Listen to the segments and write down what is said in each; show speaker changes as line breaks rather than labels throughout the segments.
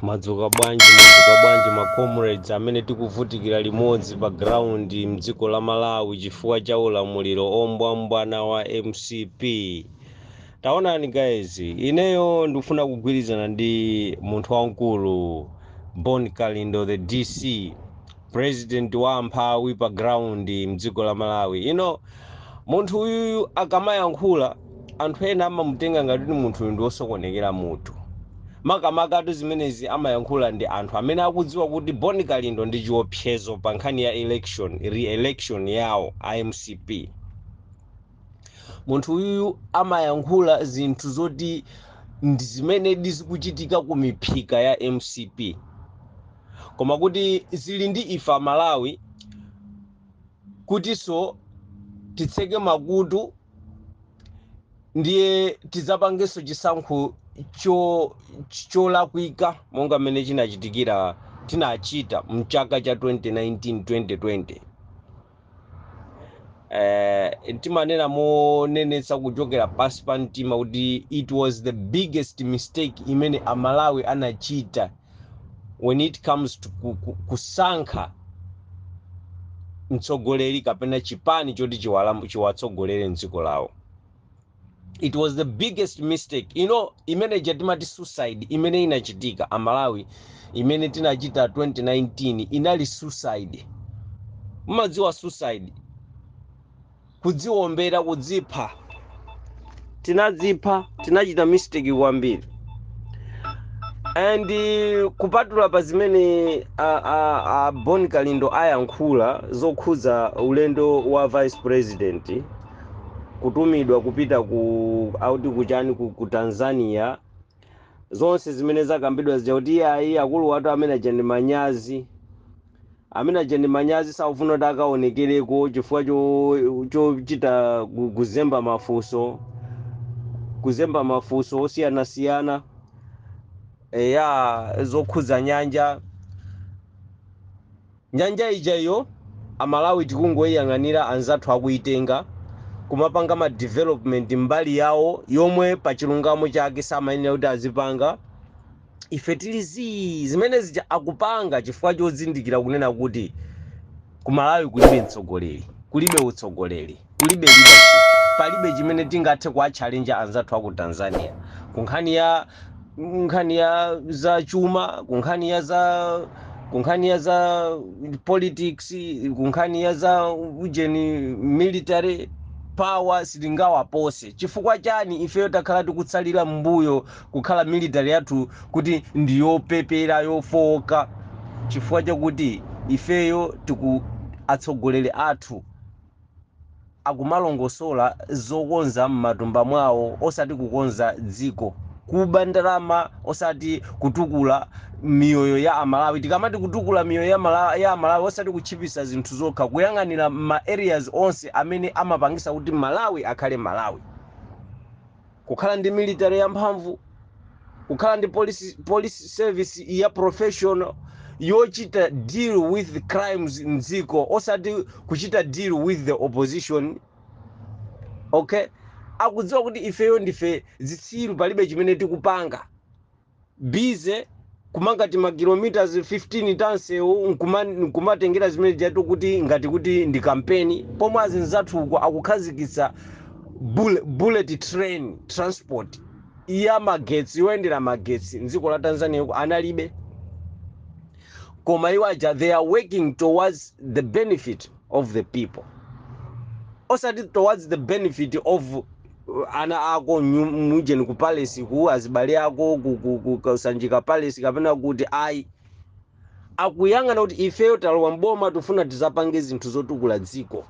Madzuka bwanji, madzuka bwanji, ma comrades amene tikuvutikira limodzi pa ground mdziko la Malawi chifukwa cha ulamuliro ombwambwana wa MCP? Taonani guys, ineyo ndikufuna kugwirizana ndi munthu wamkulu Bon Kalindo, the DC, president wa amphawi pa ground mdziko la Malawi. Ino munthu uyuyu akamayankhula, anthu ena amamutenga ngati kuti munthu uyu ndi wosokonekera mutu. Makamaka zimenezi amayankhula ndi anthu amene akudziwa kuti Bon Kalindo ndi chiopsezo pa nkhani ya election, re-election yawo a MCP. Munthu uyuyu amayankhula zinthu zoti ndi zimene zikuchitika ku miphika ya MCP, koma kuti zili ndi ife Amalawi kutinso titseke makutu, ndiye tidzapangenso chisankho cholakwika monga mmene chinachitikira, tinachita mchaka cha 2019 2020. Timanena monenetsa kuchokera pansi pa mtima kuti it was the biggest mistake imene Amalawi anachita when it comes to kusankha mtsogoleri kapena chipani choti chiwatsogolere mdziko lawo. It was the biggest mistake imene timati suicide imene inachitika Amalawi, imene tinachita 2019 inali suicide. Mmadziwa suicide? Kudziwombera, kudzipha. Tinadzipha, tinachita mistake kwambiri. And kupatula pa zimene a Bon Kalindo ayankhula zokhudza ulendo wa vice president kutumidwa kupita ku auti kuchani ku Tanzania, zonse zimene zakambidwa zija kuti iyayi, akulu watu amene aja ndi manyazi, amene aja ndi manyazi, sakufuna kuti akaonekereko chifukwa chochita kuzemba mafunso, kuzemba mafunso osiyanasiyana eya zokhudza nyanja. Nyanja ija iyo Amalawi tikungoyiyang'anira, anzathu akuitenga kumapanga ma development mbali yawo yomwe pachilungamo chake samayenera kuti azipanga. Ife tili zii. Zimene zija akupanga chifukwa chozindikira kunena kuti ku Malawi kulibe mtsogoleri, kulibe utsogoleri, kulibe leadership, palibe chimene tingathe kuwatchalenja anzathu aku Tanzania ku nkhani ya za chuma, ku nkhani ya za politics, ku nkhani ya za ujeni, military power sitingawapose. Chifukwa chani? Ifeyo takhala tikutsalira mbuyo, kukhala military yathu kuti ndiyopepera, yofowoka, chifukwa chakuti ifeyo tiku atsogoleri athu akumalongosola zokonza m'matumba mwawo, osati kukonza dziko, kuba ndalama, osati kutukula miyoyo ya Amalawi. Tikamati kutukula miyoyo ya Amalawi, osati kutchipisa zinthu zokha, kuyang'anira ma areas onse amene amapangisa kuti Malawi akhale Malawi, kukhala ndi military yamphamvu, kukhala ndi police service ya professional yochita deal with crimes mdziko, osati kuchita deal with the opposition. Okay, akudziwa kuti ifeyo ndife zitsiru, palibe chimene tikupanga, busy kumanga ti makilometers 15 tansewu, nkumatengera zimene jatu kuti ngati kuti ndi kampeni, pomwe azinzathu uko akukhazikitsa bullet train transport ya magetsi, yoyendera magetsi. Mdziko la Tanzania uko analibe, koma iwo aja they are working towards the benefit of the people, osati towards the benefit of ana ako mujeni ku palace, ku azibale ako ku Sanjika Palace, kapena kuti ayi. Akuyang'ana kuti ifeyo talowa mboma, tifuna tizapange zinthu zotukula dziko,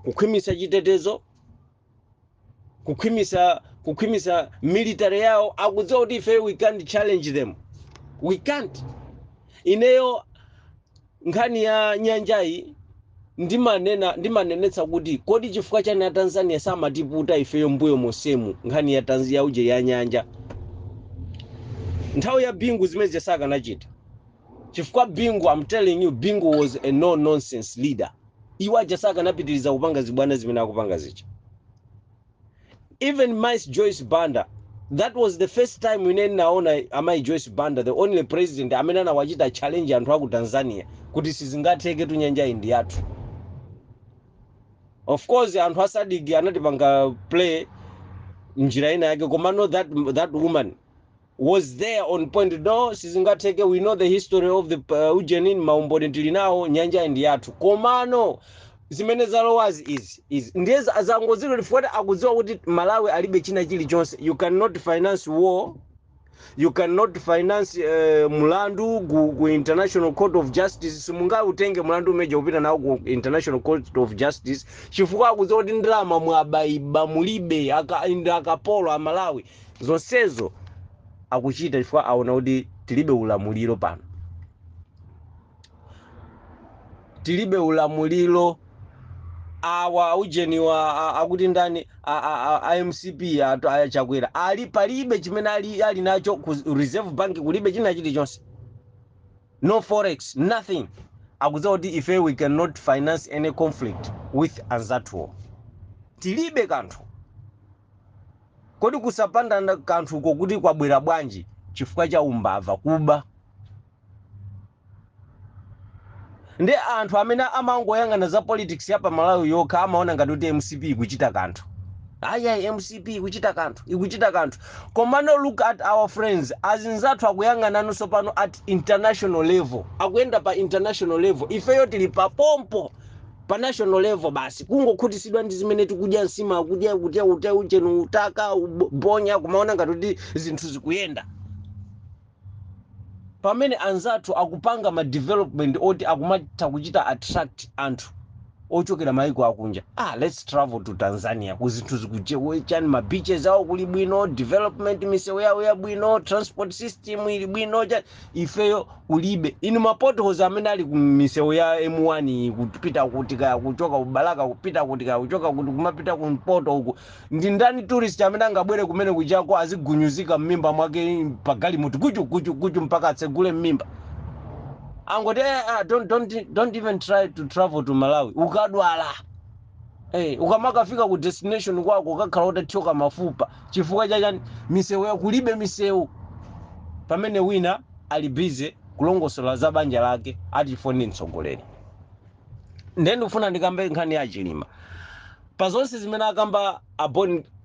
kukhwimisa chitetezo, kukhwimisa military yawo. Akudziwa kuti ifeyo we can't challenge them, we can't. Ineyo nkhani ya nyanjayi ndimanena, ndimanenetsa kuti kodi chifukwa chani a Tanzania samatiputa ifeyo mbuyo mosemu nkhani ya ya uje ya nyanja? Nthawi ya Bingu zimene sakanachita, chifukwa Bingu, I'm telling you, Bingu was a no nonsense leader. Iwo aja sakanapitiriza kupanga zibwana zimene akupanga zija. Even Mice Joyce Banda That was the first time ine ndinaona amayi Joyce Banda, the only president amene anawachita challenge anthu aku Tanzania kuti sizingatheke tu, nyanja iyi ndi yathu. Of course anthu a SADC anatipanga play njira ina yake, komano that woman was there on point: "No, sizingatheke. We know the history of the ujenin, maumboni tili nawo, nyanja ndi yathu." Komano zimene zalowazi izi ndiye zangoziro, chifukwa akudziwa kuti Malawi alibe china chilichonse. You cannot finance war, you cannot finance mulandu ku International Court of Justice. Simungautenge mulandu umeja kupita nawo ku International Court of Justice, chifukwa akudziwa kuti ndalama mwabaiba, mulibe, ndi akapolo Amalawi. Zonsezo akuchita chifukwa aona kuti tilibe ulamuliro pano, tilibe ulamuliro. Awa ujeniwa akuti ndani, a MCP, aChakwera, ali palibe chimene ali nacho ku Reserve Bank, kulibe china chilichonse, no forex, nothing. Akudziwa kuti ife we cannot finance any conflict with anzathuwo, tilibe kanthu. Kodi kusapanda kanthuko kuti kwabwera bwanji? Chifukwa cha umbava, kuba. Ndi anthu amene amangoyang'ana za politics ya paMalawi yokha amaona ngati kuti MCP ikuchita kanthu. Ayi, MCP ikuchita kanthu, ikuchita kanthu. Komano look at our friends, azinzathu akuyang'ananso pano at international level, akuyenda pa international level. Ifeyo tili pa pompo pa national level basi, kungokhutisidwa ndi zimene tikudya, nsima kudya, kudya kudya uchenu utaka bonya, kumaona ngati kuti zinthu zikuyenda, pamene anzathu akupanga ma development oti akumatha kuchita attract anthu ochokera maiko akunja. Ah, let's travel to Tanzania, kuzinthu zikuchani, ma beaches awo kuli bwino, development, misewu yawo yabwino, transport system ili bwino. Ifeyo kulibe. Inu, ma potholes amene ali ku misewu ya M1 kupita kuti kaya, kuchoka kuBalaka kupita kuti kaya, kuchoka kuti kumapita kumpoto uku, ndi ndani tourist amene angabwere kumene kuchako azigunyuzika mmimba mwake pagalimoto, kuchu kuchu kuchu, mpaka atsegule mmimba? Angoti, "Eh, ah, don't even try to travel to Malawi, ukadwala." Ukamakafika ku destination kwako ukakhala utathyoka mafupa. Chifukwa chachani? Misewu ya kulibe misewu. Pamene wina ali busy kulongosola za banja lake, ati chifukwa ndi mtsogoleri. Ndiye ndikufuna ndikambe nkhani ya Chilima. Pa zonse zimene akamba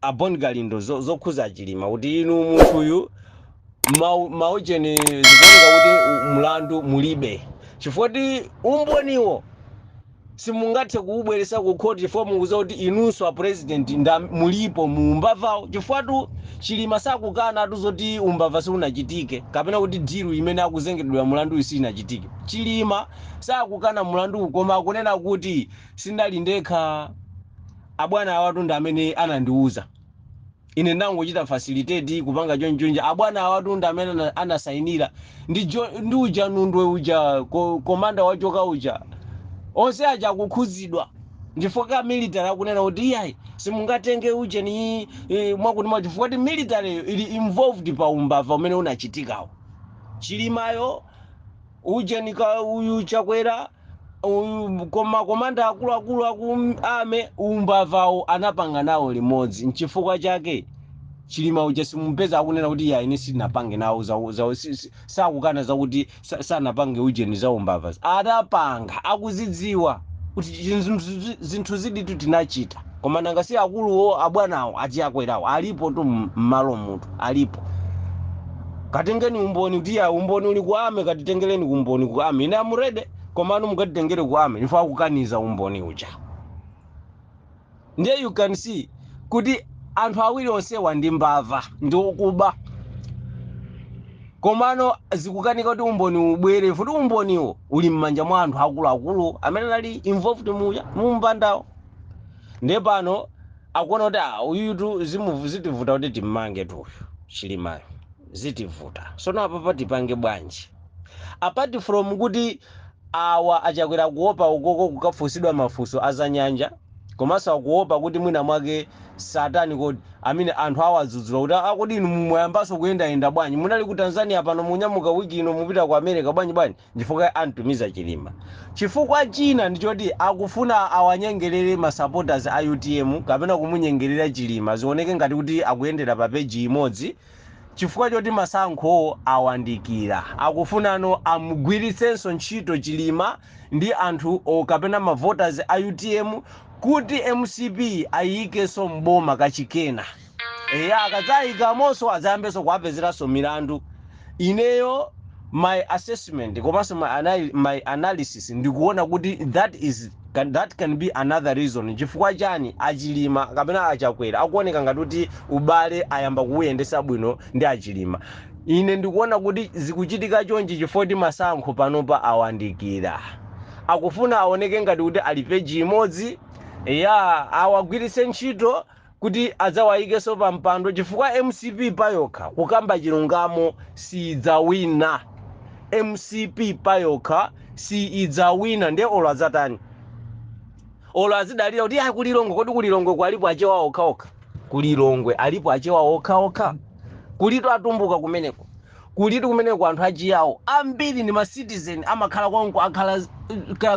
aBon Kalindo zokhuza Chilima, kuti inu munthuyu maucheni, zikuoneka kuti mlandu mulibe, chifukwa kuti umboniwo simungathe kuubweresa ku khoti, chifukwa mukuziwa kuti inunso a president nda mulipo muumbavawo. Chifukwa tu Chilima sakukana atu zoti umbava siunachitike, kapena kuti deal imene akuzengedwa mulandu sinachitike. Chilima sakukana mulandu, koma akunena kuti sindali ndekha, abwana awatu ndi amene anandiuza, ine ndangochita facilitate kupanga chonchonja. Abwana awatu ndi amene anasayinira ndi uja Nundwe uja, commander wachoka uja, onse aja akukhuzidwa. Chifukwa ka military akunena kuti iyayi, simungatenge ujeni mwakuti mwa, chifukwa kuti military ili involved pa umbava umene unachitikawo. Chilimayo, ujeni ka uyu Chakwera uyu, koma commander akuluakulu aku ame umbavawo anapanga nawo limodzi. Nchifukwa chake Chilima uja simumpeza akunena kuti iya, ine sindinapange nawo za sakukana zakuti sanapange ujeni za umbava. Adapanga, akuzidziwa kuti zinthu ziditu tinachita, koma nanga si akuluwo, abwanawo achiyakwerawo alipo tu m'malo mutu alipo. Katengeni umboni kuti ya umboni uli ku army, katitengereni kumboni ku army. Ine am ready, komano mukatitengere ku army. Ifo akukaniza umboni uja. Ndiye you can see kuti anthu awiri onsewa ndi mbava, ndi okuba, komano zikukanika kuti umboni ubwere, futi umboniwo uli m'manja mwa anthu akuluakulu amene anali involved muya mumbandawo. Ndiye pano akuona kuti ah, uyutu zitivuta kuti timmange tuyu Chilimayo, zitivuta. Sono apapa tipange bwanji? Apart from kuti awa aChakwera kuopa ukoko kukafunsidwa mafunso azanyanja. Komanso akuopa kuti mwina mwake satani kodi amene anthu awadzudzula kuti, "Akodi inu mwayambanso kuyendayenda bwanji? Munali ku Tanzania, pano munyamuka wiki ino mupita ku America bwanji bwanji?" Chifukwa antumiza Chilima. Chifukwa china ndichoti akufuna awanyengerere ma supporters a UTM kapena kumunyengerera Chilima, zioneke ngati kuti akuyendera pa peji imodzi. Chifukwa choti masankho awandikira, akufunano amugwiritsenso ntchito Chilima ndi anthu o kapena ma voters a UTM kuti MCP ayikenso mboma kachikena. Eya, akadzayikamonso adzayambenso kuwapezeranso milandu. Ineyo my assessment komanso my analysis, ndikuona kuti that can be another reason chifukwa chani Achilima kapena Achakwera akuoneka ngati kuti ubale ayamba kuwuyendesa bwino ndi Achilima. Ine ndikuona kuti zikuchitika chonchi chifukwa kuti masankho panopa awandikira, akufuna aoneke ngati kuti ali peji imodzi ya awagwiritse ntchito kuti adzawayikenso pa mpando, chifukwa MCP payokha, kukamba chilungamo, sidzawina. MCP payokha siidzawina. Ndiye olo adzatani, olo azidalira kuti ayi kulilongwe, kodi kulilongwe kwalipo Achewa okhaokha? Kulilongwe alipo Achewa okhaokha? Kulitu Atumbuka kumeneko, kulitu kumeneko anthu achiyawo ambiri ndi ma citizen, amakhala konko, akhala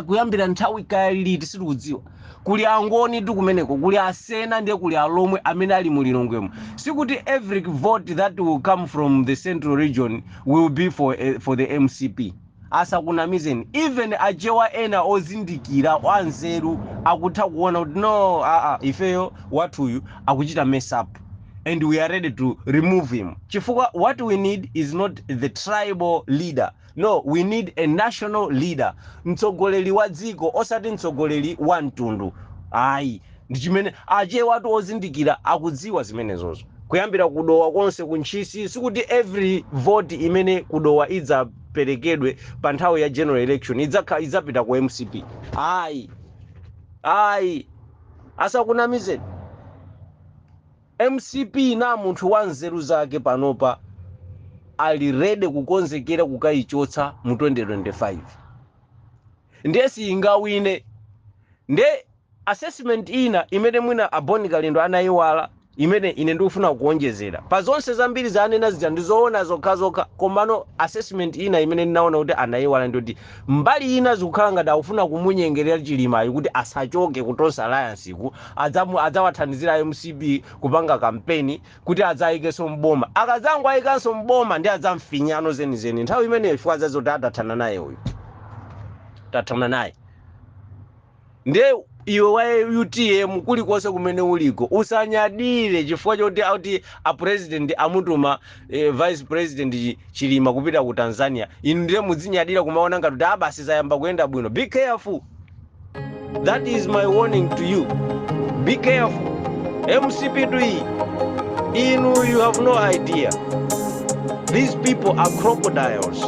kuyambira nthawi kaliti sitikudziwa. Kuli Angoni tu kumeneko, kuli Asena, ndiye kuli Alomwe amene ali mulilongwemo. Sikuti every vote that will come from the Central Region will be for the MCP. Asakunamizeni. Even Achewa ena ozindikira, anzeru, akutha kuona kuti no, aa, ifeyo wathuyu akuchita mess up and we are ready to remove him, chifukwa what we need is not the tribal leader. No, we need a national leader, mtsogoleri wa dziko, osati mtsogoleri wa mtundu, ayi. Ndi chimene Achewatu ozindikira akudziwa zimenezozo, kuyambira kudowa konse kuntchisi. Sikuti every vote imene kudowa idzaperekedwe pa nthawi ya general election idzapita ku MCP, ayi, ayi, asakunamizeni. MCP na munthu wa nzeru zake panopa ali ready kukonzekera kukayichotsa mu 2025. Ndiye siyingawine. Ndiye assessment ina imene mwina Aboni Kalindo anayiwala, imene ine ndikufuna kuonjezera pa zonse zambiri zanena zija, ndizoona zokhazokha, komano assessment ina imene ndinaona kuti anayiwala ndikuti mbali ina zikukhala ngati akufuna kumunyengerera Chilimayo kuti asachoke ku Tonse Alliance ku adzawathandizira MCP kupanga kampeni kuti adzayikenso mboma. Akadzango ayikanso mboma, ndi adzamfinyano zenizeni nthawi imeneyo, chifukwa adzazoti atathana naye uyu, tathana naye. Ndiye iwe wa UTM kulikonse kumene uliko, usanyadire chifukwa choti akuti a president amutuma vice president Chilima kupita ku Tanzania. Inu ndiye mudzinyadira kumaona ngati kuti abasi zayamba kuyenda bwino. Be careful. That is my warning to you. Be careful. MCP tu iyi, inu, you have no idea. These people are crocodiles.